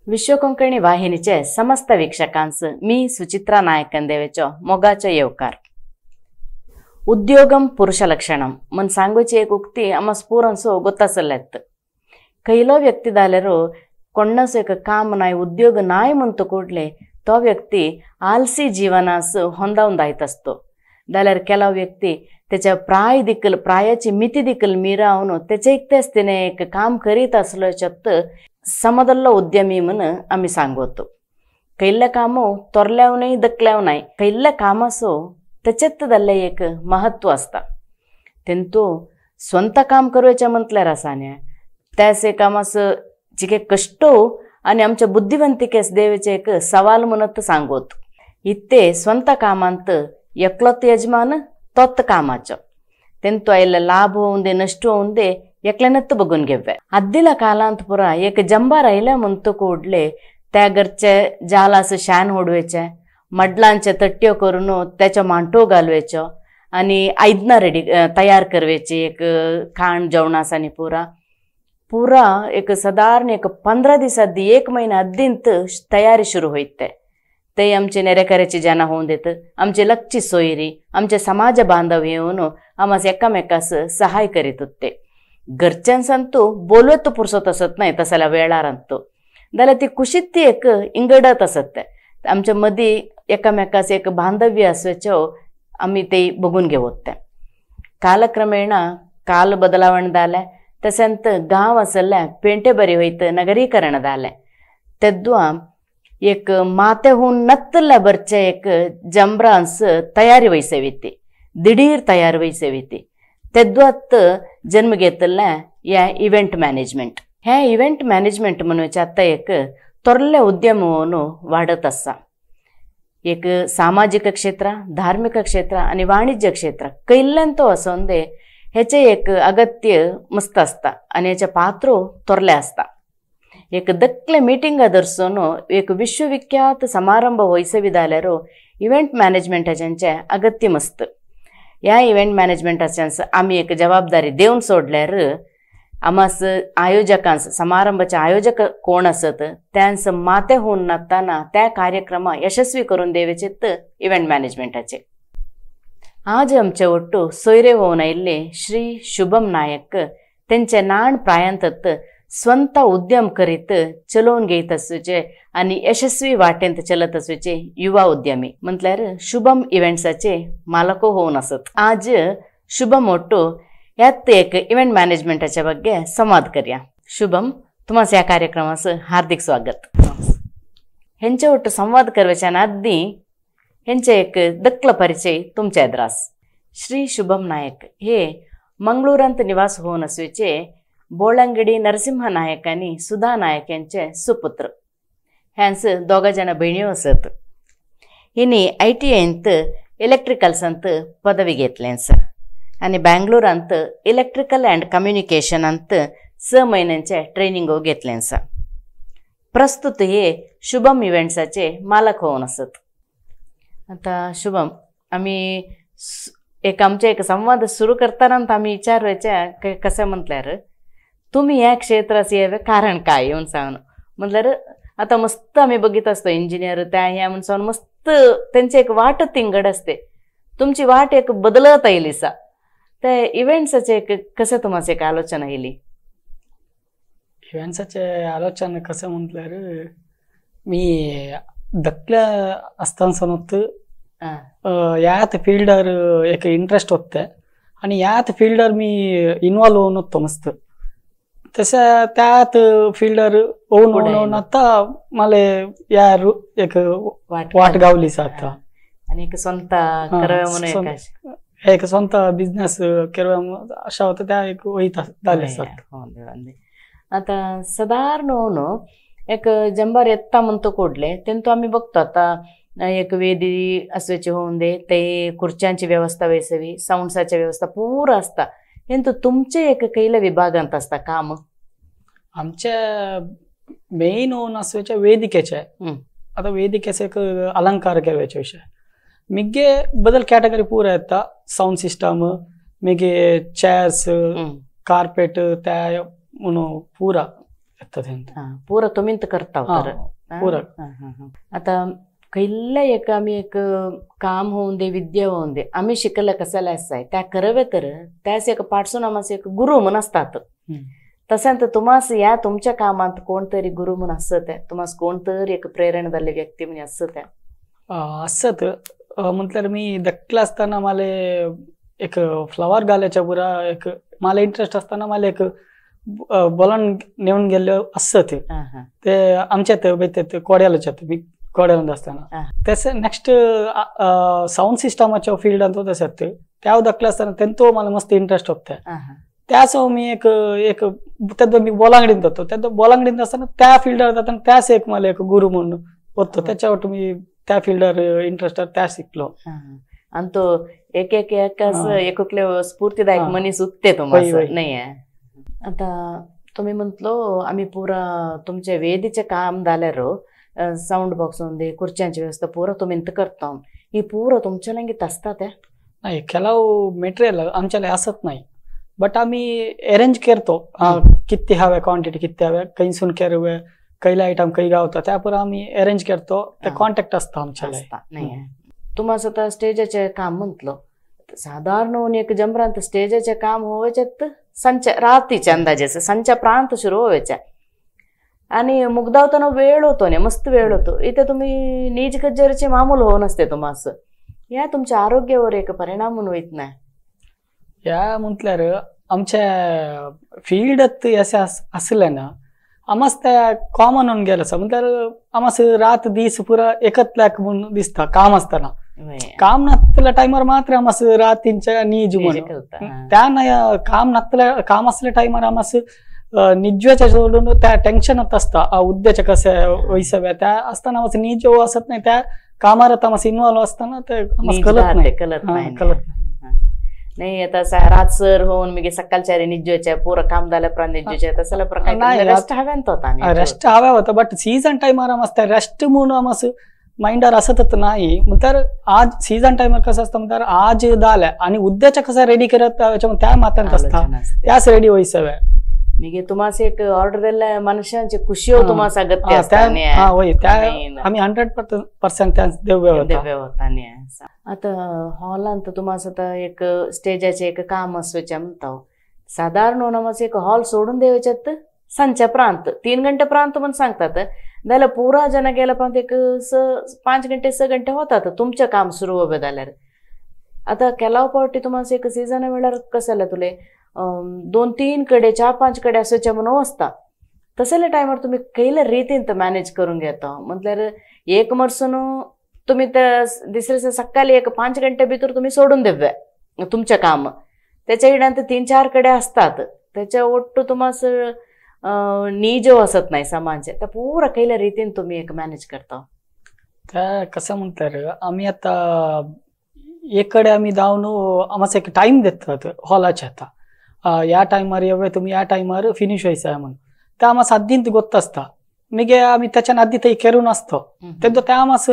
विश्व कोंकणी वाहिनीचे समस्त वीक्षकांस मी सुचित्रा नायकंदेवेचो मोगाचो येवकार। उद्योगम पुरुष लक्षणम मन सांगूची एक उक्ती आमा स्फुरंसो गोत्तासल्लेत। कैलो व्यक्ती दालेरो कोण्णसो एक काम नाय उद्योग नाय म्हणतो ಕೂಡಲೇ तो व्यक्ती आलसी जीवनास ಹೊಂದಾವೊಂದು आयत जाल्यार ಕೆಲವು व्यक्ती त्याच्या प्राय दिकल प्रायाची मिती दिकल मिरावन त्याचे एकतेच तिने एक काम करीत असलो चत्त समदल्लो उद्यमी म्हण आमी सांगवतो। कैल्ले कामो तोरल्याव नाय दकल्याव नाय कैल्ले कामासो त्याच्यात जाल्लें एक महत्व आसता। तेंतू स्वंत काम करवेचें म्हटल्यार आसा न्ही त्यास कामास जिके कश्टो आनी आमच्या बुद्धिवंतिकेस देवेचें एक सवाल म्हणत सांगवत। इत्ते स्वंत कामांत एकलोत यजमान तोत कामाचो तेंतू आयिल्ले लाभ होवंदे नश्ट होवंदे एकल्यानच बघून घेवे। आद्दिला कालांत पुरा एक जंबार आयल्या म्हणतो ಕೂಡಲೇ त्या घरचे जालास शान होडवेचे मडलांचे तट्ट्यो करून त्याचो मांटो घालवेचो आनी आयदनां रेडी तयार करवेची एक खाण जेवणास आनी पुरा पुरा एक सादारण एक 15 दीस आदी एक महिना आदींत तयारी सुरू होयते। ते आमचे नेरेकऱ्याची जाना होऊन देत आमचे लक्षी सोयरी आमचे समाज बांधव येवन आमास एकामेकास सहाय करीत होते। घरच्यांसांतू बोलवत पुरसत असत नाही तसल्या वेळारांत जाल्यार ती कुशीत ती एक इंगडत असत। आमच्या मदीं एकामेकास एक बांधव्य आसचो आमी ते बघून घेवत ते। कालक्रमेण काल बदलावण जालें तशेंच गांव आसले पेंटे बरी वयत नगरीकरण जालें तेद्वा एक माते हून नत्तले बरचे एक जंब्रांस तयारी वयसेविती दिडीर तयार वयसेविती तेद्वात जन्म घेतले ह्या इव्हेंट मॅनेजमेंट। हे इव्हेंट मॅनेजमेंट म्हणून आतां एक तोरले उद्यम वाडत आसा। एक सामाजिक क्षेत्र धार्मिक क्षेत्र आनी वाणिज्य क्षेत्र कैल्ल्यान तो आसून दे हेचे एक अगत्य मस्त आसता आनी हेचे पात्र तोरले आसता। एक दकले मीटिंग दर्शन एक विश्वविख्यात समारंभ वयसवी जाल्यार इव्हेंट मॅनेजमेंटाचे अगत्य मस्त। ह्या इव्हेंट मॅनेजमेंटाच्यान आमी एक जबाबदारी देवन सोडल्यार आमास आयोजकांस समारंभाचे आयोजक कोण आसत त्यांस माते होऊन नातना त्या कार्यक्रमा यशस्वी करून देवेचेत इव्हेंट मॅनेजमेंटाचे। आज आमचे ಒಟ್ಟು सोयरे होऊन आयिल्ले श्री शुभम नायक तेंचे नाण प्रायांत स्वंत उद्यम करीत चलोवन घेत आसूचे आनी यशस्वी वाटेंत चलत आसूचे युवा उद्यमी म्हटल्यार शुभम इव्हेंट्साचे मालको होऊन आसत। आज शुभम ಒಟ್ಟು ह्यात एक इव्हेंट मॅनेजमेंटाच्या ಬಗ್ಗೆ संवाद करया। शुभम, तुम्हाला ह्या कार्यक्रमास हार्दिक स्वागत। हेंचे ಒಟ್ಟು संवाद करवेच्या आदी हेंचे एक दक्ल परिचय तुमच्या एद्रास। श्री शुभम नायक हे मंगळूरांत निवास होऊन आसूचे बोळंगडी नरसिंह नायक आनी सुधा नायक यांचे सुपुत्र। ह्यांस दोगा जाण भयण्यो आसत। हिनी ITIंत इलेक्ट्रिकल्सांत पदवी घेतलेंस आनी बँगलोरांत इलेक्ट्रिकल अँड कम्युनिकेशनांत 6 म्हयन्यांचे ट्रेनिंग घेतलेंस। प्रस्तुत हे शुभम इव्हेंट्साचे मालक होऊन आसत। आतां शुभम, आमी एक आमचे एक संवाद सुरू करतना आमी विचारचे कशें म्हटल्यार तुमी ह्या क्षेत्रास येवे कारण काय येवन सांग म्हटल्यार आतां मस्त आमी बघित आसता इंजिनियर त्या ह्या म्हण सांगून मस्त तेंची एक वाट तिंगड आसते तुमची वाट एक बदलत आयली आसा ते इव्हेंट्साचे एक कशें तुमचे एक आलोचना आयली? इव्हेंट्साचे आलोचना कशें म्हटल्यार मी दकल्या आसतना ह्याच फिल्डार एक इंट्रस्ट होते आनी ह्याच फिल्डार मी इन्वॉल्व होऊन होतो मस्त तशें त्यात फिल्डार होऊन होऊन आतां मला या एक वाट गावली आतां आनी एक स्वता म्हणून एक स्वता बिझनेस करवे अशें होता त्या एक वयता जालें आसा। आतां सादारण न्हू एक जंबार येता म्हणतो ಕೂಡಲೇ तेंतू आमी बघतो आतां एक वेदी आसची होऊन दे ते खुर्च्यांची व्यवस्था वैसवी साऊंड्साची व्यवस्था पुरा आसता तेंतू तुमचे एक कैले विभागांत आसता काम? आमच्या मेन होऊन आसचे वेदिकेचे आतां वेदिकेचे एक अलंकार करवेचे विशय मिगे बदल कॅटेगरी पुरा येता साऊंड सिस्टम मिगे चेअर्स कार्पेट त्या म्हणून पुरा येता. पुरा तुमींत करता तर पुरा. आता खंयल्या एक आमी एक काम होऊन दे, विद्या होऊन दे, आमी शिकले कसले आसाय त्या करवे तर त्याच एक पाठसून आमचे एक गुरु म्हूण आसतात. तशेंच तुमास ह्या तुमच्या कामांत कोण तरी गुरु म्हूण आसत, तुमास कोण तरी एक प्रेरणा जाल्ली व्यक्ती म्हूण आसत? आसत म्हटल्यार मी धाकटो आसतना मला एक फ्लावर घाल्याच्या पुरा एक मला इंट्रस्ट आसतना मला एक बोलान नेवन गेल्ले आसत. ते आमच्यात वयतात कोड्यालाच्यात, मी कोड्यालांत आसतना. तशें नेक्स्ट सावंड सिस्टमाच्या फिल्डांत तशेंच त्या धाकटो आसतना तेंचो मला मस्त इंट्रस्ट होता. त्याच मी एक एक तेदो मी बोलांगडीन जातो, तेदो बोलांगडीन आसतना त्या फिल्डार जाताना त्याच एक मला एक गुरु म्हणून होतो. त्याच्यावर मी त्या फिल्डार इंट्रस्ट त्या शिकलो. आणि तो एक एक एकले स्फूर्तीदायक मनीस उत्ते तुम्हाला नाही. आता तुम्ही म्हटलो आम्ही पुरा तुमच्या वेदीचे काम जाल्यार साऊंड बॉक्स होऊन खुर्च्यांची व्यवस्था पुरा तुम्ही करता, ही पुरा तुमच्या लंगीत असतात? नाही, ಕೆಲವು ಮೆಟೀರಿಯಲ್ आमच्याला असत नाही, बट आम्ही अरेंज करतो. किती हव्या क्वांटिटी, किती हव्या खंयसून केरवे, खयले आयटम खंय गावता त्या पुरा आम्ही अरेंज करतो. ते कॉन्टॅक्ट असता आमच्याला. नाही, तुम्हाला आता स्टेजाचे काम म्हटलं, साधारण एक जमरांत स्टेजाचे काम होवायच्यात संच्या रातीच्या अंदाजेचं संच्या प्रांत सुरू व्हायच्या आणि मुगदावताना वेळ होतो नाही, मस्त वेळ होतो. इथे तुम्ही नीज कज्जरचे मामूल होऊन असते तुम्हाला, या तुमच्या आरोग्यावर एक परिणाम म्हणून होत नाही. या म्हटल्यार आमच्या फिल्डात अशें आसलें ना, आमास त्या कॉमन होऊन गेलं आसा. म्हटल्यार आमास रात दीस पुरा एकतल्याक म्हणून दिसता काम आसतना. काम नासल्या टायमार मात्र आमास रातींच्या नीज म्हणून त्या नाही, काम नासल्या काम असल्या टायमार आमास निजव्याच्या सोडून त्या टेन्शनात असता, उद्याच्या कशें वैसव्या त्या आसतना आमास नीज असत नाही. त्या कामार आमास इन्वॉल्व असताना ते आमास कळत नाही, कळत नाही, कळत नाही. आता रातसर होऊन मी सकाळच्या निज्जोच्या पुरा काम झाल्या उपरांत निज्जोच्या तसला प्रकार रेस्ट हव्यांत होता, रेस्ट हव्या होता. बट सीझन टायमार आमास त्या रेस्ट म्हणून आमास माइंडार असतच नाही. म्हणल्यार आज सीझन टायमार कसं असता म्हणल्यार आज जालें आनी उद्याच्या कसं रेडी करत त्या मातांत असता, त्याच रेडी वयसव्या. मिगे तुम्हाला एक ऑर्डर दिल्या मनुष्यांची खुशी हो तुम्हाला अगत्य असता. वय त्या आम्ही 100% त्या देव्य होता. आता हॉलांत तुम्हाला आता एक स्टेजाचे एक काम असवायचे म्हणता, साधारण एक हॉल सोडून द्यायच्यात संच्या प्रांत 3 घंटे प्रांत म्हणून सांगतात, जाल्यार पुरा जण गेल्या प्रांत एक 5 घंटे 6 घंटे होतात तुमचें काम सुरू उबे जाल्यार. आता केलाव पावटी तुम्हाला एक सीझन वेळार कसं जालें तुले 2-3 कडे 4-5 कडे असायचे म्हणून वसता, तसल्या टायमार तुमी खंयल्या रितीन तो मॅनेज करून घेता? म्हटल्यार एक मरसून तुमी त्या दुसरे सकाळी एक 5 घंटे भितर तुमी सोडून देवे तुमचें काम, त्याच्या इड्यान 3-4 कडे असतात, त्याच्या ಒಟ್ಟು तुम्हास नीज वसत नाही सामानचे, तर पुरा खंयल्या रितीन तुमी एक मॅनेज करता? त्या कसं म्हटल्यार आमी आता एक कडे आमी धांवन आमकां एक टायम दितात हॉलाचे, आता ह्या टायमार येवे तुमी, ह्या टायमार फिनीश व्हायचं म्हणून, ते आमास आदींत गोत्त आसता. मागीर आमी त्याच्यान आदी थंय करून आसता, तेन्ना ते आमास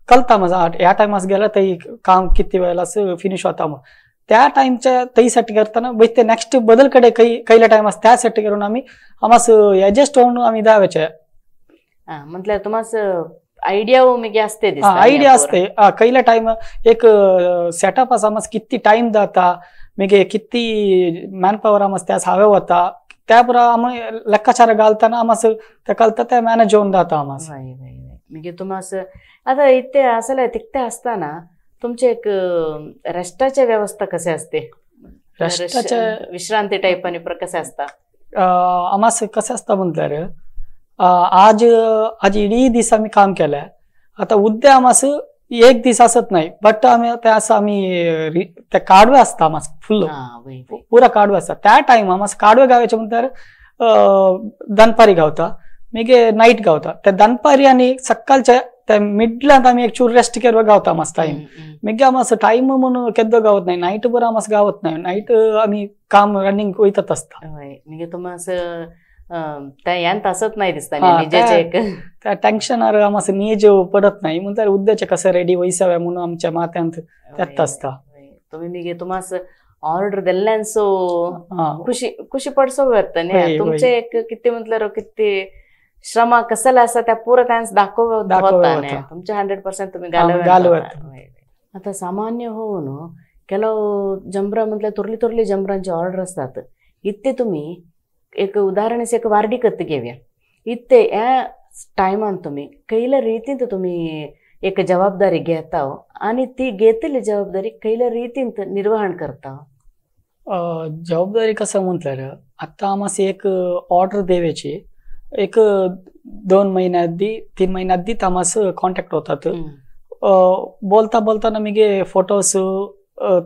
कळटा म्हाजा ह्या टायमास गेल्यार थंय काम कितले वेळास फिनीश वता म्हणून. त्या टायमच्या थंय सेट करतना मागीर ते नेक्स्ट बदल कडे खंयल्या टायमास त्या सेट करून आमी आमास एडजस्ट होवन आमी धांवचे. म्हटल्यार तुमास आयडिया मागीर आसते दिसता? आयडिया आसते खंयल्या टायम एक सेटअप आसा आमास कितली टायम जाता, मागीर कितली मॅन पावर आमास त्या हावे वता, त्या पुरा आमी लेक्काचार घालतना आमास ते कळता, ते मॅनेज होवन जाता आमास. मागीर तुमास आता इथे आसले तिकटे आसतना तुमचे एक रेस्टाचे व्यवस्था कसे असते? रेस्टाचे विश्रांती टाईप आणि कसे असता? आमास कसे असता म्हटल्यार आज आज इडी दीस आमी काम केलें, आता उद्या आमास एक दीस असत नाही, बट आमी ते आसा आमी ते काडवे आसता आमास फुल पुरा काडवे आसता. त्या टायम आमास काडवे गावचे म्हटल्यार दनपारी गावता, मागीर नायट गावता. त्या दनपारी आनी सकाळच्या त्या मिडलांत आमी एक चूर रेस्ट केरवा गावता आमास टायम. मागीर आमास टायम म्हणून केद्दो गावत नाही, नायट बरो आमास गावत नाही, नायट आमी काम रनिंग वयतात आसता. मागीर तुमास त्या असत नाही दिसता त्या टेन्शनार आमास नीज पडत नाही, म्हणल्यार उद्याचे कसं रेडी वयसावे म्हणून आमच्या माथ्यांत त्यात आसता. तुम्ही मागीर तुमास ऑर्डर दिल्ल्यांचो खुशी खुशी पडसो वता. तुमचे एक किती म्हटल्यार किती श्रमा कसला आसा त्या पुरा त्यांस दाखोव वता, तुमचे 100% तुम्ही घालव. आता सामान्य होऊन ಕೆಲವು जंब्रा म्हटल्यार थोरली थोरली जंब्रांची ऑर्डर असतात. इत्ते तुम्ही एक उदाहरण एक वार्डी कत्त घेऊया, इत्ते ह्या टायमान तुम्ही कैल्या रीतीन तुम्ही एक जबाबदारी घेता आणि ती घेतली जबाबदारी कैल्या रीतीन निर्वहण करता. जबाबदारी कसं म्हटल्यार आता आम्हास एक ऑर्डर देवाची एक 2 महिन्याआधी 3 महिन्याआधी आम्हास कॉन्टॅक्ट होतात. बोलता बोलताना मिगे फोटोज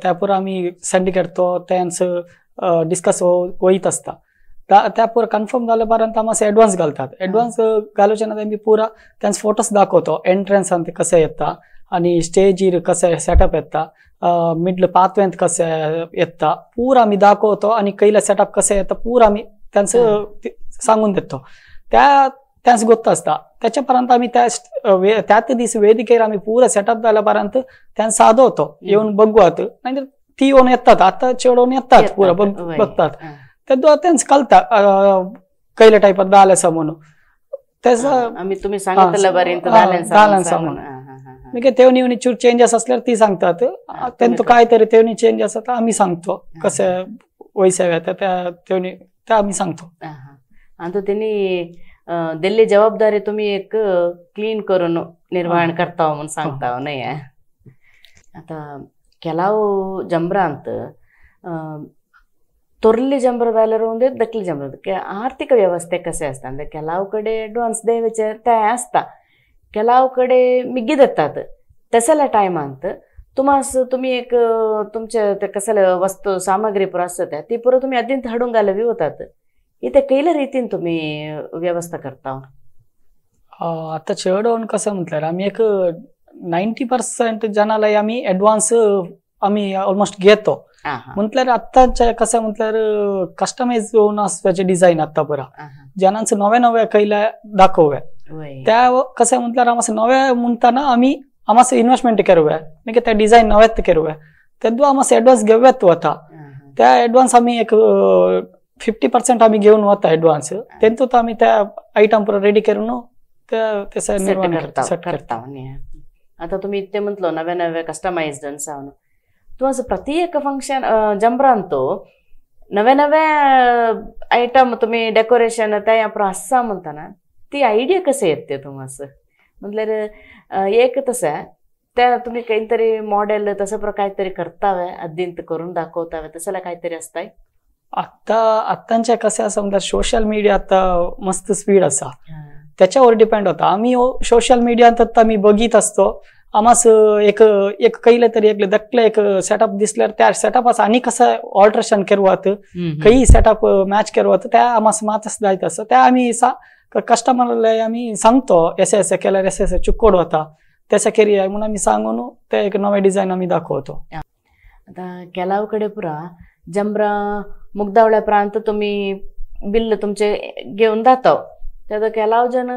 त्यापर आम्ही सेंड करतो, त्यांचं डिस्कस होईत असता. त्यापर कन्फर्म झाल्यापर्यंत आम्हाला ॲडव्हान्स घालतात. ॲडव्हान्स घालूच्या नंतर आम्ही पुरा त्यांचे फोटोज दाखवतो, एंट्रन्स अंत कसे येता आणि स्टेजीर कसे सेटअप येता, मिडल पाथवेंत कसे येता पुरा आम्ही दाखवतो आणि कैला सेटअप कसे येता पुरा आम्ही त्यांचं सांगून देतो. त्या त्यांचं गोत्त असता. त्याच्यापर्यंत आम्ही त्या त्यात दीस वेदिकेर आम्ही पुरा सेटअप झाल्यापर्यंत त्यांना साधवतो, येऊन बघूयात, नाहीतर ती येऊन येतात, आता चेडवून येतात पुरा बघतात, तेद्दो त्यांचं कळता कैल्या टायपात दाल्यासा म्हणून त्याचा आम्ही तुम्ही सांगितलं बरें दाल्यासा म्हणून म्हणजे तेवणी येऊन चूर चेंजेस असल्यावर ती सांगतात, त्यांचं काहीतरी तेवणी चेंज असतात आम्ही सांगतो कसं वैसाव्या त्या तेवणी त्या आम्ही सांगतो. आणि त्यांनी दिल्ली जबाबदारी तुम्ही एक क्लीन करून निर्वहण करता म्हणून सांगता नाही. आता ಕೆಲವು ಜಂಬ್ರ ಅಂತ ತೊರ್ಲಿ जंब्र ಒಂದೇ दखली जंब्र आर्थिक व्यवस्थे कसे असता म्हणजे ಕೆಲವು ಕಡೆ ಅಡ್ವಾನ್ಸ್ ದೇವचे ते असता, ಕೆಲವು ಕಡೆ मिग्गी देतात. तसल्या टायमांत तुम्हास तुम्ही एक तुमचे ते कसले वस्तू सामग्री पुरा असता ती पुरा तुम्ही अद्यंत हाडून घालवी होतात. इथे कैल्या रीतीन तुम्ही व्यवस्था करता? आता चेडवून कसं म्हटल्यार आम्ही एक 90% जणाला आम्ही ॲडव्हान्स आम्ही ऑलमोस्ट घेतो. म्हटल्यार आत्ताच्या कसं म्हटल्यार कस्टमाइज होऊन असल्याचे डिझाईन आता पुरा जणांचं नव्या नव्या कैला दाखवूया, त्या कसं म्हटल्यार आम्हाला नव्या म्हणताना आम्ही आम्हाला इन्व्हेस्टमेंट करूया म्हणजे त्या डिझाईन नव्यात करूया, तेद्दो आम्हाला ॲडव्हान्स घेऊयात होता. त्या ॲडव्हान्स आम्ही एक 50% आम्ही घेऊन होता ॲडव्हान्स, तेंतो तर आम्ही त्या आयटम पुरा रेडी करून त्या सेट करता. आता तुम्ही इथे म्हटलं नव्या नव्या कस्टमाइज्ड असावं, तुम्हाला प्रत्येक फंक्शन जंब्रांतो नव्या नव्या आयटम तुम्ही डेकोरेशन त्या असा म्हणताना ती आयडिया कसे येते तुम्हाला? म्हटल्यार एक तसं त्या तुम्ही काहीतरी मॉडेल तसं प्र काहीतरी करतावे अद्यंत करून दाखवतावे तसं काहीतरी असताय? आता आत्तांच्या कसे असं म्हणतात सोशल मीडिया आता मस्त स्पीड असा त्याच्यावर डिपेंड होता. आम्ही सोशल मीडियात आम्ही बघित असतो, आम्हास एक एक कैलं तरी एक दखलं एक सेटअप दिसल्यावर त्या सेटअपाचं आणि कसं ऑल्ट्रेशन करवात काही सेटअप मॅच करवात त्या आम्हास मातच जायत असं त्या आम्ही कस्टमरला आम्ही सांगतो एसे एसे केल्यावर एसे एसे चुक्कोड होता त्याचा केरी आहे म्हणून आम्ही सांगून त्या एक नवे डिझाईन आम्ही दाखवतो. आता ಕೆಲವು ಕಡೆ ಪುರ जंब्रा मुगदावळ्या प्रांत तुम्ही बिल तुमचे घेऊन जाताव, त्यात ಕೆಲವು जण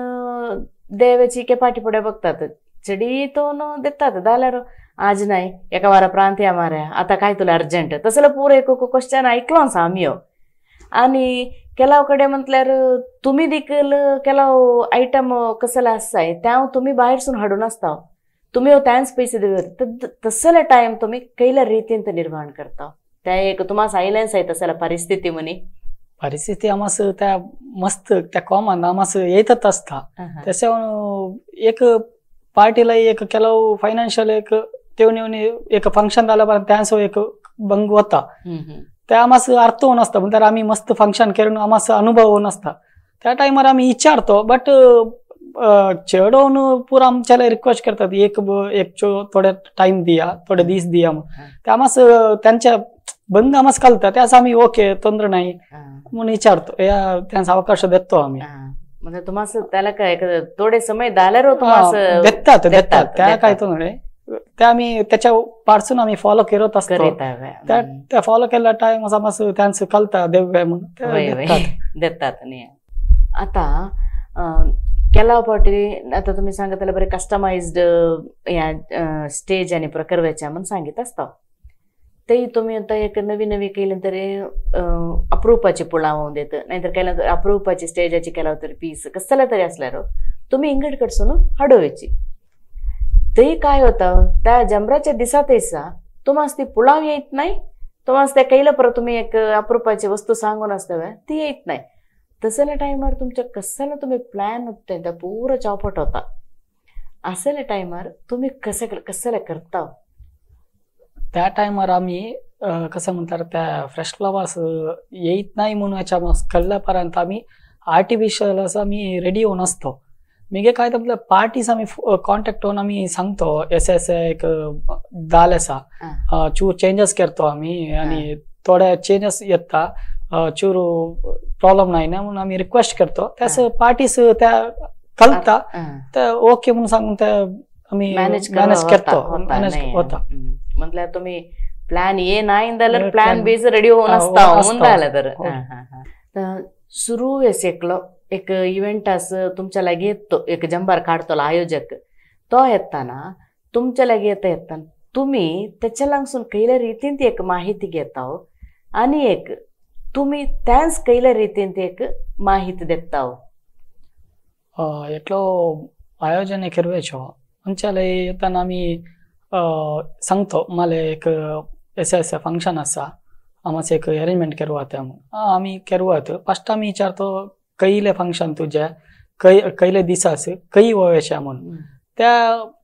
देवाची के पाठी पुढे बघतात चडी तो देतात जाल्यार आज नाही एका वारा प्रांत या माऱ्या आता काय तुला अर्जंट तसं पुरं एक क्वेश्चन ऐकलो आसा आमी. आणि ಕೆಲವು ಕಡೆ म्हटल्यार तुम्ही देखील ಕೆಲವು आयटम कसले आसाय त्या तुम्ही बाहेरसून हाडून आसता, तुम्ही त्यांच पैसे देवे तसले टायम तुम्ही कैल्या रीतीन निर्माण करता त्या एक तुम्हाला सायलेन्स आहे तसल्या परिस्थिती म्हणी? परिस्थिती आम्हास त्या मस्त त्या कॉमन आम्हास येतच असता. त्याच्यावर एक पार्टीला एक ಕೆಲವು फायनान्शियल एक तेवणी एक फंक्शन झाल्यापर्यंत त्यांचं एक भंग होता त्या आम्हास अर्थ होऊन असता, म्हणजे आम्ही मस्त फंक्शन करून आम्हास अनुभव होऊन असता. त्या टायमार आम्ही विचारतो बट चेडवून पुरा आमच्याला रिक्वेस्ट करतात एक एक थोडे टाइम दिया थोडे दीस दिया, त्या आम्हास त्यांच्या बंद आम्हास कळता त्यास आम्ही ओके ತೊಂದರೆ नाही म्हणून विचारतो या त्यांचा अवकाश देतो आम्ही. म्हणजे तुम्हाला त्याला काय थोडे समय दाल्यार तुम्हाला देतात देतात त्या काय ತೊಂದರೆ त्या आम्ही त्याच्या पासून आम्ही फॉलो करत असतो, त्या फॉलो केला टाइम आम्हास त्यांचं कळता देव्या म्हणून देतात. आता ಕೆಲವು पावटी आता तुम्ही सांगतले बरे कस्टमाइज्ड ह्या स्टेज आणि प्रकरवेच्या म्हणून सांगित असता, ते तुम्ही आता एक नवी नवी केलं तरी अप्रूपाची पुळावून देत नाहीतर केलं तर अप्रूपाची स्टेजाची केला तरी पीस कसला तरी असल्यार तुम्ही इंगड कडसून हाडोवची. ते काय होतं त्या जमराच्या दिसात येसा तुम्हाला ती पुलाव येत नाही, तुम्हाला त्या कैला परत तुम्ही एक अप्रूपाची वस्तू सांगून असतावे ती येत नाही. तसल्या टायमार तुमच्या कसाला तुम्ही प्लॅन होते त्या पुरा चौपट होता. असल्या टायमार तुम्ही कसे कसाला करता? त्या टायमार आम्ही कसं म्हणतात त्या फ्रेश फ्लावर्स येत नाही म्हणून याच्या कळल्यापर्यंत आम्ही आर्टिफिशियल असं आम्ही रेडी होऊन असतो. मी काय तर पार्टीस आम्ही कॉन्टॅक्ट होऊन आम्ही सांगतो एस एस एक दाल आसा चूर चेंजेस करतो आम्ही आणि थोडे चेंजेस येता चूर प्रॉब्लेम नाही ना म्हणून आम्ही रिक्वेस्ट करतो. त्यास पार्टीस त्या कळता त्या ओके म्हणून सांगून त्या आम्ही मॅनेज करतो, मॅनेज होता. म्हटल्यार तुम्ही प्लॅन ए नाही जाल्यार प्लॅन बी रेडी होऊन असता म्हणून जालें तर. सुरू एकलो एक इव्हेंट आस तुमच्या लागीं येतो एक जंबार काडतलो आयोजक तो येताना तुमच्या लागीं येता येताना तुम्ही त्याच्या लागसून खंयल्या रितीन ती एक माहिती घेता आनी एक तुम्ही त्याच खंयल्या रितीन ती एक माहिती देता. एकलो आयोजन केरवेचो आमच्याला येताना आमी सांगतो मला एक एस एस फंक्शन आसा आमचे एक अरेंजमेंट करवात आमी करवात. फर्स्ट आमी विचारतो कैले फंक्शन तुझे कैले दिसास खंय ववेशे म्हणून त्या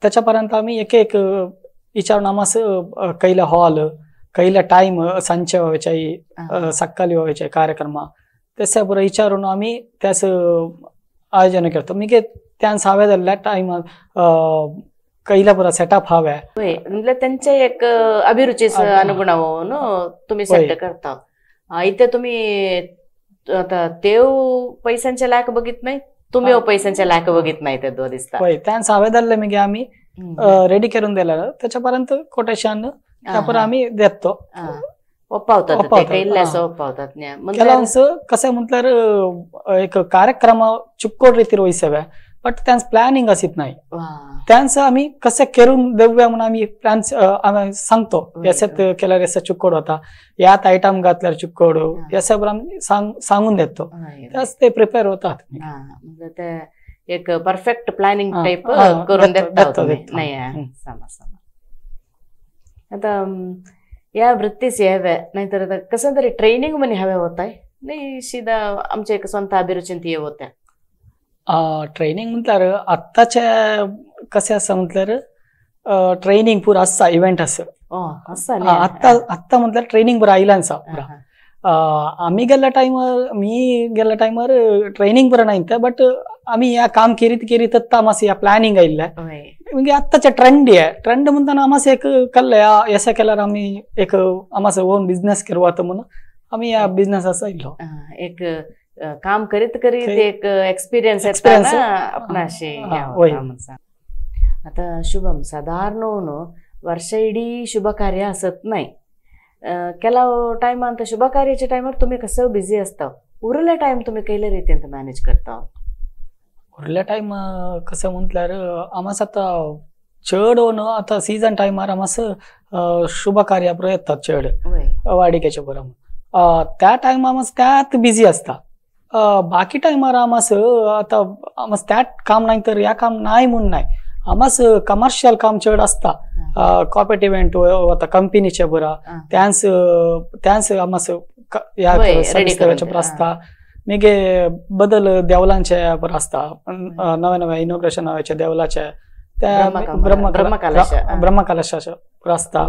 त्याच्या पर्यंत आमी एक एक विचारून आमास कैले हॉल कैले टायम सांजचे ववेचे सकाळी ववेचे कार्यक्रम तसे बरं विचारून आमी त्यास आयोजन करतो. मी त्यान हांवें जाल्ल्या टायमार कैला बरं सेटअप हव्या म्हणजे त्यांच्या एक अभिरुचीस अनुगुण तुम्ही सेट करता. इथे तुम्ही आता तेव पैशांच्या लायक बघित नाही, तुम्ही पैशांच्या लायक बघित नाही ते दो दिसता. त्यांचं हांवें जाल्लें मागीर आमी रेडी करून दिलें त्याच्या पर्यंत कोटेशन त्यापर आमी देतो. ಒಪ್ಪಾವतात. ಕೆಲವೊಂದು ಕಸೆ म्हटल्यार एक कार्यक्रम चुक्कोड रीतीर वयसवे बट त्यांच प्लॅनिंग असीत नाही. त्यांचं आम्ही कसे करून देऊया म्हणून आम्ही प्लॅन आम्ही सांगतो याच्यात केल्यार याचा चुक्कोड होता यात आयटम घातल्यार चुक्कोड याच्या आम्ही सांगून देतो त्याच ते प्रिपेअर होतात. म्हणजे एक परफेक्ट प्लॅनिंग टाइप करून देतात नाही. आता या वृत्तीस हवे नाहीतर आता कसं तरी ट्रेनिंग म्हणे हवे होत आहे नाही सीधा आमच्या एक स्वतः अभिरुचीन ये होत्या. ट्रेनिंग म्हटल्यार आत्ताच्या कशें आसा म्हटल्यार ट्रेनिंग पुरो आसता इव्हेंट आसा आत्ता आत्ता म्हटल्यार ट्रेनिंग पुरो आयला आसा पुरा. आमी गेल्ल्या टायमार मी गेल्ल्या टायमार ट्रेनिंग पुरो नाही ते बट आमी ह्या काम केरीत केरीत आमास ह्या प्लॅनिंग आयिल्लें. म्हणजे आत्ताचे ट्रेंड आहे ट्रेंड म्हणताना आमास एक कल्ले एसा केल्यार आमी एक आमास ओन बिझनेस करवात म्हणून आमी ह्या बिझनेस आसा आयिल्लो. एक काम करीत करीत एक एक्सपिरियन्स आपणाशी. आता शुभम साधारण वर्ष इडी शुभ कार्य असत नाही. ಕೆಲವು टाइम ಅಂತ शुभ कार्याच्या टायमार तुम्ही कसं बिझी असता, उरले टाइम तुम्ही कैले रीतीन मॅनेज करता? उरले टाइम कसं म्हटल्यार आमास आता चड आता सीजन टायमार आमास शुभ कार्या पुरो येतात चड वाडिकेचे पुरो त्या टायमार आमास त्यात बिझी असता. बाकी टायमार आमास आता आमास त्यात काम नाही तर ह्या काम नाही म्हणून नाही आमास कमर्शियल काम चड असता. कॉर्पोरेट इव्हेंट वता कंपनीचे बरा त्यांस त्यांस आमास ह्या सर्विस बरो आसता. मागीर बदल देवळांचे बरो आसता नवे नवे इनॉग्रेशन व्हायचे देवळाचे त्या ब्रह्मकलशाचे बरो आसता.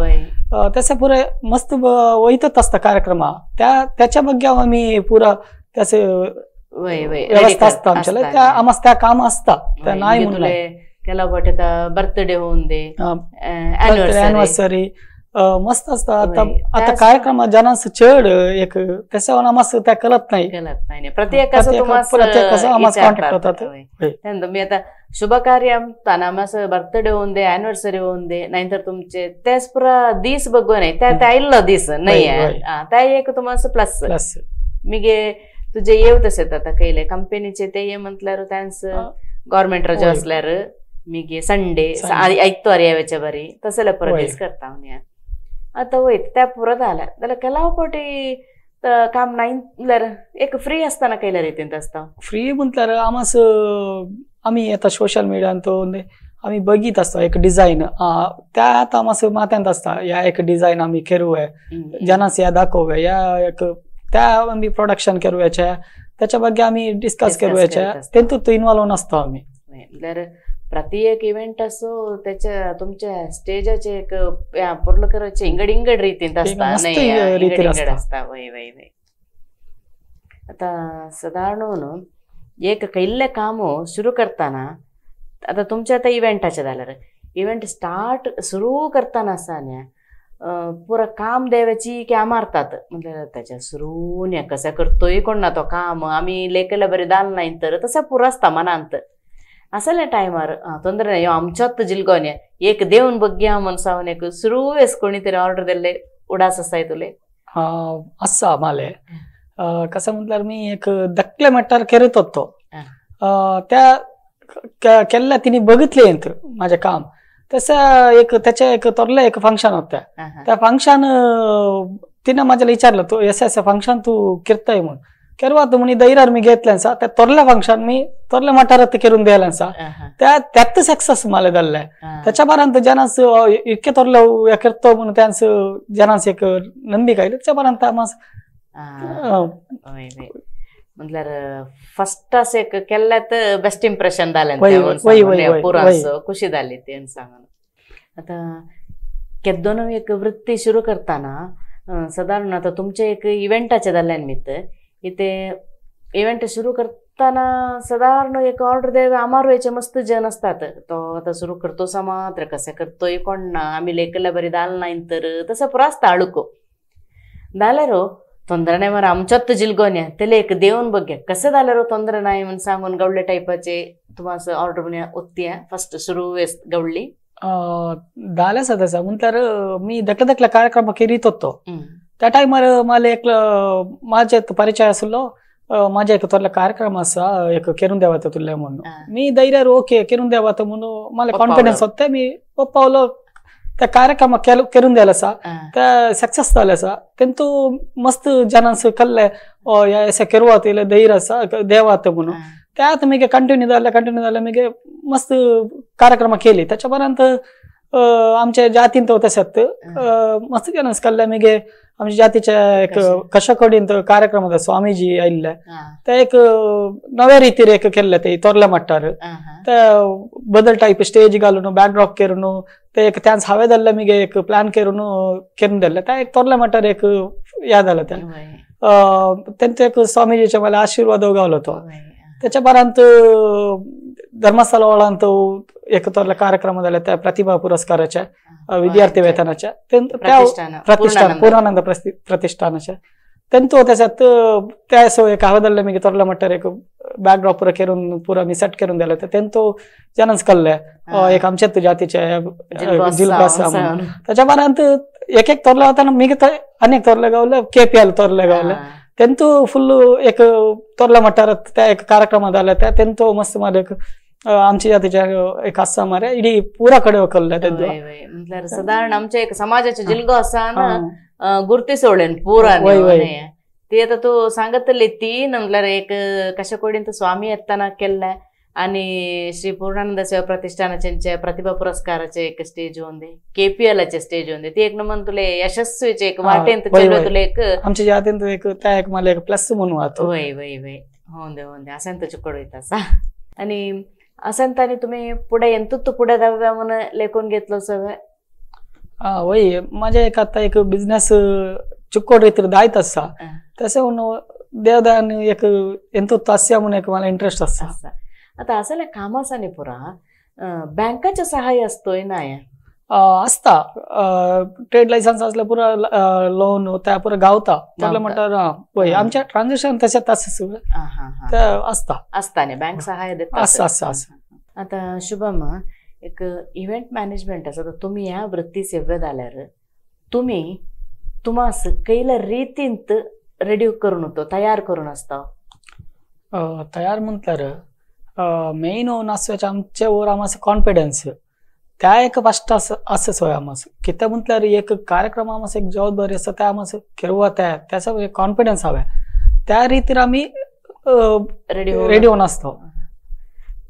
तशें पुरे मस्त वयतच आसता कार्यक्रम त्या त्याच्या बग्याव आमी पुरा त्याचे व्यवस्था आसता आमच्या त्या आमास त्या काम आसता त्या नाही म्हणून. ಕೆಲವು बर्थडे होऊन दे एनिवर्सरी मस्त असता. आता आता कार्यक्रम जनांस चड एक त्याच्यावर आमास त्या कळत नाही प्रत्येकाचं आमास कॉन्टॅक्ट होतात. मी आता शुभ कार्य आमास बर्थडे होऊन दे एनिवर्सरी होऊन दे नाहीतर तुमचे त्याच पुरा दीस बघू नाही त्या आयिल्लो दीस नाही त्या एक तुम्हाला प्लस प्लस मिगे तुझे येव तशें आता कैले कंपनीचे ते ये म्हटल्यार त्यांच गव्हर्मेंट रजा असल्यार मिगे संडे आयतवार येवच्या बरी तसले परत दीस करता. आतां वयता त्या पुरो जालें जाल्यार केलाव फावटी काम नाही म्हळ्यार एक फ्री आसतना केल्या रितीन आसता. फ्री म्हटल्यार आमास आमी येता सोशल मिडियान तो आमी बघीत आसता एक डिझायन त्या आतां आमास माथ्यांत आसता ह्या एक डिझायन आमी करूया जनास ह्या दाखोवया ह्या एक त्या आमी प्रोडक्शन करूयाचे त्याच्या ಬಗ್ಗೆ आमी डिस्कस करूयाचे तेतूंत इन्वॉल्व नासता आमी. म्हळ्यार प्रति एक इव्हेंट असो त्याच्या तुमच्या स्टेजाचे एक पोर्लकराचे इंगड इंगड रितीन आसता न्ही आसता. वय वय वय आतां सादारण एक कैल्लें काम सुरू करतना आतां तुमच्या आतां इव्हेंटाचें जाल्यार इव्हेंट स्टार्ट सुरू करतना आसा न्ही पुरा काम देवाची की मारतात म्हटल्यार त्याच्या सुरू न्ही कशें करतोय कोण ना तो काम आमी लेखले बरें दाल नाय तर तशें पुरो आसता मनांत असल्या टायमार ತೊಂದರೆ ह्यो आमचोच जिलगो न्ही एक देवन बग्या म्हण सावन एक सुरू वेस कोणी तरी ऑर्डर दिल्ले उडास आसाय तुले. आसा माले कसं म्हटल्यार मी एक धाकले मट्टार करत होतो त्या केल्ल्या तिने बघितले माझे काम तसं एक त्याच्या एक तोरले एक फंक्शन होतं त्या फंक्शन तिने माझ्याला विचारलं तू एस एस फंक्शन तू करताय म्हणून केरवात म्हणी दैरार मी घेतल्यासा त्या तोरल्या फंक्शन मी तोरल्या मठारात करून द्यायला त्या त्यात सक्सेस मला जाल्ले त्याच्या बारांत जनास इतके तोरले करतो म्हणून त्यांचं जनास एक नंबिका आयली त्याच्या बारांत म्हटल्यार फर्स्ट अशें एक केल्लें तर बेस्ट इम्प्रेशन जालें पुरांचो खुशी जाली तें सांगून. आतां केद्दोन एक वृत्ती सुरू करतना सादारण आतां तुमचें एक इव्हेंटाचें जालें निमित्त इथे इव्हेंट सुरू करतना सादारण एक ऑर्डर देवे आमार मस्त जन असतात तो आतां सुरू करतो मात्र कशें करतोय कोण ना आमी लेखले बरी दाल नाय तर तशें पुरो आसता अळुको जाल्यार ತೊಂದರೆ नाही मरे आमच्यात जिलगो न्ही तेले एक देवन बघ्या कशें जाल्यार ತೊಂದರೆ नाही म्हण सांगून गवळे टायपाचे तुमास ऑर्डर म्हण ओत्ती फर्स्ट सुरू गवळ्ळी जालें आसा तसं म्हटल्यार मी धाकल्या धाकल्या कार्यक्रम करीत होतो त्या टायमार मला एक माझे परिचय आसलो माझ्या एक तोरला कार्यक्रम आसा एक करून देवात तुले म्हणून मी धैर्यार ओके करून देवात म्हणून मला कॉन्फिडन्स होते मी पावलो त्या कार्यक्रम करून द्यायला आसा त्या सक्सेस जाले आसा तेंतू मस्त जनांस कल्ले अशें केरवात इल्लें धैर्य आसा देवात म्हणून त्यात मागीर कंटिन्यू जालें कंटिन्यू जालें मागीर मस्त कार्यक्रम केली त्याच्या उपरांत आमच्या जातीन तो तशेंच मस्त जनांस कल्ले मागीर आमच्या जातीच्या एक कशाकडीन कार्यक्रम होता स्वामीजी आयिल्ले ते एक नव्या रितीर एक केल्ले ते तोरल्या मट्टार ते बदल टायप स्टेज घालून बॅकड्रॉप करून ते एक त्यांच हांवें जाल्ले मागीर एक प्लॅन करून करून दिल्ले ते एक तोरल्या मट्टार एक याद जालें तें तेंचो एक स्वामीजीचे मला आशिर्वाद गावलो तो त्याच्या उपरांत धर्मस्थळ वाळांत एक तोरले कार्यक्रम जाले त्या प्रतिभा पुरस्काराच्या विद्यार्थी वेतनाच्या प्रतिष्ठान पूर्णानंद प्रतिष्ठानाच्या तेंचो त्याच्यात त्या एक हांवें जाल्ले मागीर तोरल्या मट्टार एक बॅकड्रॉप पुरा करून पुरा मी सेट करून दिले तेंचो जनांच कल्ले एक आमच्याच जातीचे जिल्हो आसा म्हणून त्याच्या उपरांत एक एक तोरले वताना मागीर आनी एक तोरले गावले केपीएल तोरले गावले तेंचो फुल एक तोरल्या मट्टार त्या एक कार्यक्रम जाले त्या तेंचो मस्त मारे एक आमच्या जातीच्या एक आसा मारे इडी पुरा कडेन कल्ले तेंचो. म्हटल्यार सादारण आमच्या एक समाजाचो जिल्हो आसा ना गुर्ती सोडलेन पुरा ती आतां तूं सांगतली तीन म्हटल्यार एक कशा कोडीन स्वामी येतना केल्ले आणि श्री पूर्णानंद सेवा प्रतिष्ठानाचे प्रतिभा पुरस्काराचे एक स्टेज होऊन दे केपीएलाचे स्टेज होऊन दे ती एक नमन तुले यशस्वीचे एक वाटेंत चेडवे तुले एक आमच्या जातीन एक त्या एक मला एक प्लस म्हणून वातो. वय वय वय होऊन दे होऊन दे असेंत चुकड वयता आसा आणि असेंत आनी तुमी फुडें एंतूत फुडें धाव्या म्हणून लेखून घेतलो सगळें. वय माझ्या एक आतां एक बिझनेस चुकोड रितीर जायत आसा तशें म्हणून देवदान एक एंतूत आसया म्हणून एक मला इंट्रस्ट आसा. आतां असल्या कामासांनी पुरा बँकाचें सहाय्य आसतोय ना आसता ट्रेड लायसन्स आसल्यार पुरा लोन त्या पुरा गावता तोरले म्हणटार वय आमच्या ट्रान्झेक्शन तशें आसता ते आसता आसता न्ही बँक सहाय्य दिता आसा आसा आसा. आतां शुभम एक इव्हेंट मॅनेजमेंट आसा तुमी ह्या वृत्ती सेव्य जाल्यार तुमी तुमास कैल्या रितींत रेडी करून होतो तयार करून आसता. तयार म्हटल्यार मेन नासवाचे आमचे वर आमचो कॉन्फिडन्स त्या एक फस्ट आसा सोय आमस कितें म्हटल्यार एक कार्यक्रम आमस एक जबाबदारी आसा त्या आमस केरवा त्या त्याचा एक कॉन्फिडन्स हवे त्या रितीर आमी रेडी होऊन असतो.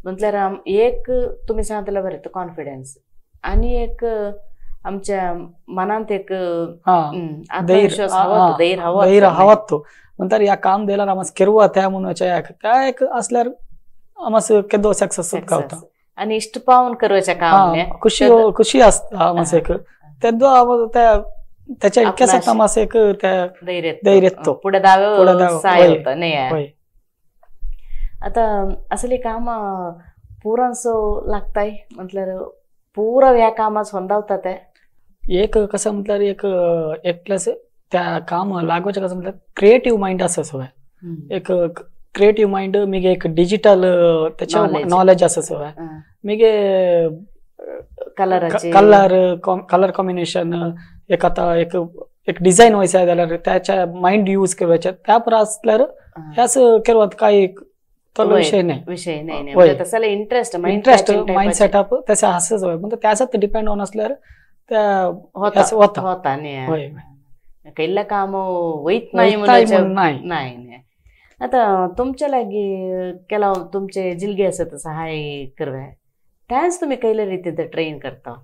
म्हटल्यार एक तुम्ही सांगतले बरें तो कॉन्फिडन्स आणि एक आमच्या मनांत एक आत्मविश्वास हवा, धैर्य हवा, धैर्य हवा तो म्हणतात या काम दिल्यार आमस केरवा त्या म्हणून त्या एक असल्यार आमस केदो सक्सेस गावता आणि इष्ट पावन करवायच्या काम खुशी खुशी असता आमस एक तेदो त्याच्या इतक्याच आमस एक त्या धैर्य तो पुढे दावे साय होता नाही. आता असले काम पुरांसो लागताय म्हटल्यार पुरा ह्या कामात होंदावतात. एक कसं म्हटल्यार एक एकल्यास त्या काम लागोचे कसं म्हटल्यार क्रिएटिव्ह माइंड आसा सगळें, एक क्रिएटिव्ह माइंड मिगे एक डिजिटल त्याच्या नॉलेज आसा सगळें, मिगे कलर कलर कॉम्बिनेशन एक आता एक एक डिझाईन व्हायचं जाल्यार त्याच्या माइंड यूज करवायचे त्या पर असल्यार ह्याच केरवात काही तो विषय नाही, विषय नाही नाही तसला इंटरेस्ट इंटरेस्ट माइंड सेटअप तसं असंच होय म्हणजे त्याच्यात डिपेंड ऑन असल्यार त्या होता होता नाही कैला काम वैत नाही नाही नाही. आता तुमच्या लागी केला तुमचे जिलगे असत सहाय करवे त्याच तुम्ही कैल्या रीतीन ट्रेन करता?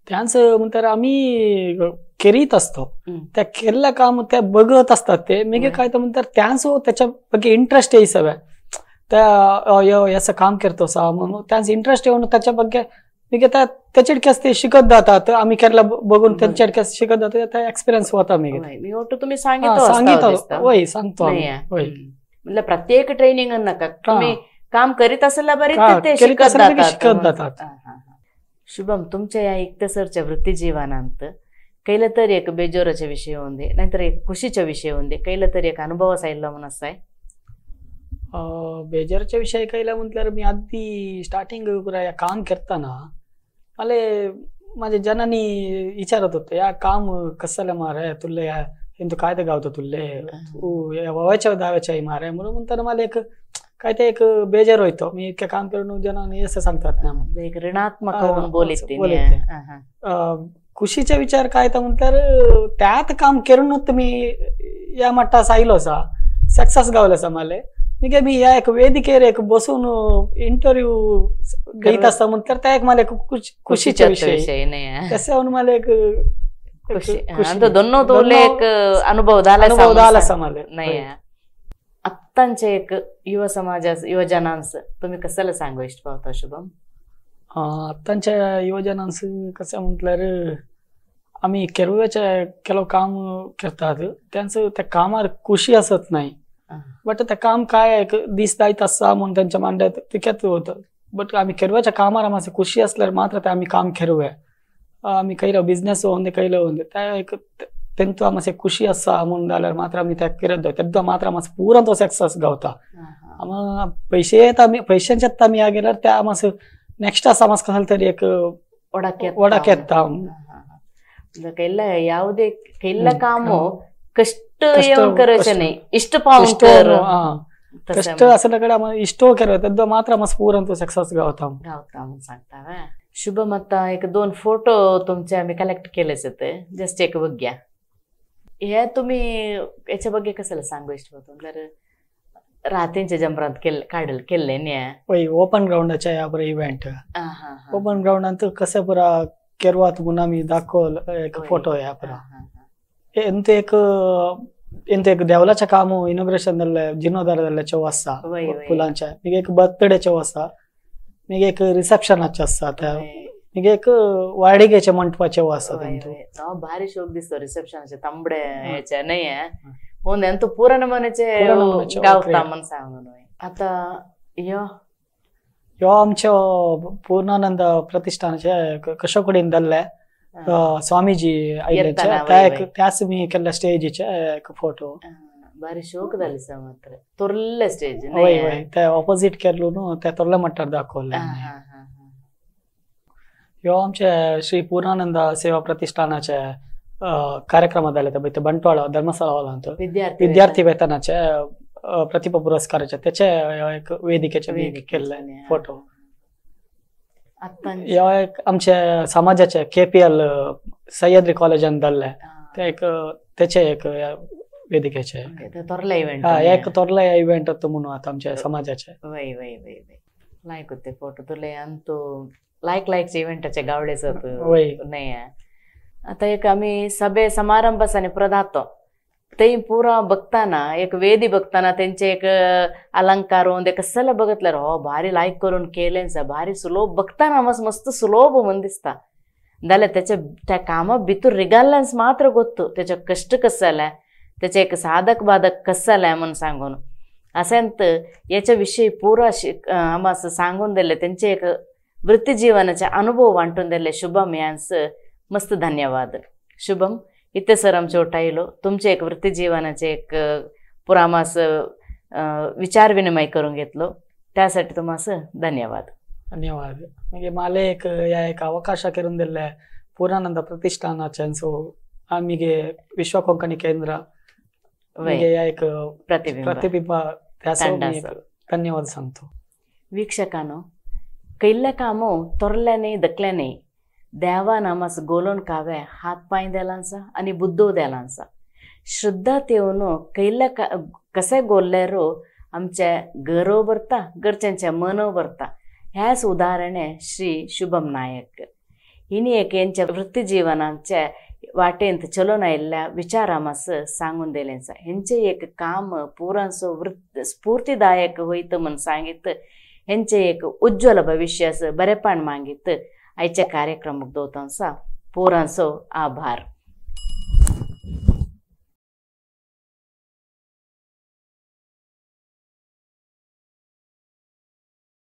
त्याच म्हणतात आम्ही केरीत असतो त्या केल्लं काम त्या बघत असतात ते मी काय तर म्हणतात त्याच त्याच्या ಬಗ್ಗೆ इंटरेस्ट येई सगळं त्या याचं काम करतो सा म्हणून त्यांचं इंटरेस्ट येऊन त्याच्या ಬಗ್ಗೆ मी त्या त्याच्या ते शिकत जातात आम्ही केरला बघून त्यांच्या शिकत जातो त्या एक्सपिरियन्स होता. मी तुम्ही सांगितलं होय सांगतो म्हणजे प्रत्येक ट्रेनिंग नका तुम्ही काम करीत असेल बरे ते शिकत जातात. शुभम तुमच्या या इक्तसरच्या वृत्ती जीवनांत कैला तरी एक बेजोराचे विषय होंदे नाहीतर एक खुशीचा विषय होंदे कैला तरी एक अनुभव असायला म्हणून असाय? बेजारचा विषय कैला म्हटल्यार मी आधी स्टार्टिंग काम करताना मला माझ्या जनानी विचारत होते या काम कसाला मारे तुले या इंतु कायदे गावतो तुले तू वयाच्या दाव्याच्या मारे म्हणून म्हणताना मला एक काय ते एक बेजार होतो मी इतके काम करून जनानी असं सांगतात ना एक ऋणात्मक बोलते. खुशीचा विचार काय तर म्हटल्यार त्यात काम करून मी या मट्टा आयलो सा सक्सेस गावले मला मी काय मी या एक वेदिकेर एक बसून इंटरव्ह्यू घेत असता म्हटल्यार त्या एक मला एक खुशीचा विषय नाही तसं मला एक खुशी दोन तोले एक अनुभव झाला मला नाही. आत्तांचे एक युवा समाजा युवजनांस तुम्ही कशाला सांगू इष्ट पावता शुभम? आत्तांच्या युवजनांस कसं म्हटल्यार आम्ही केरव्याच्या ಕೆಲವು काम करतात त्यांचं त्या कामार खुशी असत नाही बट त्या काम काय दीस जायत आसा म्हणून त्यांच्या मांड्यात तिक्यात होतं बट आम्ही केरव्याच्या कामार आमचं खुशी असल्यार मात्र ते आम्ही काम खेरुया आम्ही कैलो बिझनेस होऊन कैलो होऊन त्या एक तेंतु आमचं खुशी आसा म्हणून जाल्यार मात्र आम्ही त्या करत जाऊ तेद्दा मात्र आमचं पुरा तो सक्सेस गावता. आम पैसे येत आम्ही पैशांच्यात आम्ही या गेल्यार त्या आमचं नेक्स्ट आसा आमचं कसं तरी एक ಒಡಕ್ ಎತ್ತ ಕೈಲ ಯಾವುದೇ ಕೈಲ ಕಾಮು ಕಷ್ಟ ಕರೋಚನೆ ಇಷ್ಟ ಪಾವು कष्ट असल्याकडे इष्टो केलं मात्र आमचं पुरा सक्सेस गावता गावता म्हणून सांगता. शुभम आता एक दोन फोटो तुमचे आम्ही कलेक्ट केलेच ते जस्ट एक बघ्या हे तुम्ही याच्या ಬಗ್ಗೆ कशाला सांगू इष्ट होतो रात्रीच्या जमरात काढल केले न्या ओपन ग्राउंडाच्या या बरं इव्हेंट ओपन ग्राउंड अंत कसं पुरा केरवात म्हणून आम्ही दाखवल एक फोटो या पुरा ಎಂತ एक ಎಂತ एक देवलाच्या काम इनॉग्रेशन जीर्णोद्धार चो आसा फुलांच्या मिगे एक बर्थडे आसा मिगे एक रिसेप्शनाचे आसा त्या मिगे एक वाडिगेचे मंटपाचे आसा. भारी शोक दिसतो रिसेप्शनाचे तांबडे ह्याच्या नाही होऊन तो पुरा नमुन्याचे गावता म्हणून सांगून. आता यो यो आमच्या पूर्णानंद प्रतिष्ठानाचे कशोकडेन जाल्ले स्वामीजी आयले त्याच मी केल्ल्या स्टेजीचे एक फोटो भारी शोक जाले सा मात्र तोरले स्टेज वय वय त्या ऑपोजिट केल्लो न्हू त्या तोरल्या मट्टार दाखवले. ह्यो आमचे श्री पूर्णानंद सेवा प्रतिष्ठानाचे कार्यक्रमात जाले ते बंटवाळ धर्मस्थळ हॉलांत विद्यार्थी वेतनाचे प्रतिभा पुरस्काराचे त्याचे एक वेदिकेचे केल्ले फोटो. ह्या एक आमच्या समाजाचे KPL Sahyadri कॉलेजान जाल्ले ते एक तेचे एक वेदिकेचे तोरला इव्हेंट, एक तोरला इव्हेंट म्हणून आता आमच्या समाजाचे. वय वय वय वय लायक होते फोटो तुले अंतू लायक लायकचे इव्हेंटाचे गावडेच नाही. आता एक आम्ही सभे समारंभासाने प्रदातो ते पुरा बघताना एक वेदी बघताना त्यांचे एक अलंकार ते कसला बघितलं हो भारी लायक करून केलेंचा भारी सुलोभ बघताना मस्त मस्त सुलोभ म्हणून दिसता. जाल्यार त्याच्या त्या कामा भितर रिगाल्ल्यान्स मात्र गोत्तू त्याचे कष्ट कसं जालें, त्याचे एक साधक बाधक कसं जालें म्हणून सांगून असेंत याच्या विषयी पुरा आम्हा सांगून दिले त्यांचे एक वृत्तीजीवनाचे अनुभव वांटून दिले शुभम यांस मस्त धन्यवाद. शुभम इथे सर आमचे ओटायलो तुमचे एक वृत्तीजीवनाचे एक पुरा आम्हास विचार विनिमय करून घेतलो त्यासाठी तुम्हास धन्यवाद. धन्यवाद. म्हणजे मला एक या एक अवकाश करून दिले पूर्णानंद प्रतिष्ठानाचे आम्ही विश्व कोंकणी केंद्र या एक प्रतिबिंब धन्यवाद सांगतो. वीक्षकानो कैल्ल्या कामो तोरल्याने दकल्याने देवा नामास गोलोन कावे हात पाय द्यालांचा आणि बुद्धो द्यालांचा श्रद्धा तेवन कैल्ल्या कसे गोल्ल्यारो आमच्या घरो भरता घरच्यांच्या मनो भरता. ह्याच उदाहरण आहे श्री शुभम नायक हिनी एक यांच्या वृत्तीजीवनाच्या वाटेंत चलोन आयिल्ल्या विचार आमास सांगून दिलेंचा. हेंचे एक काम पुरांसो वृत्त स्फूर्तिदायक होईत म्हण सांगीत हेंचे एक उज्ज्वल भविष्यास बरेपण मागीत आयच्या कार्यक्रमाक दोतांसा पोरांसो आभार.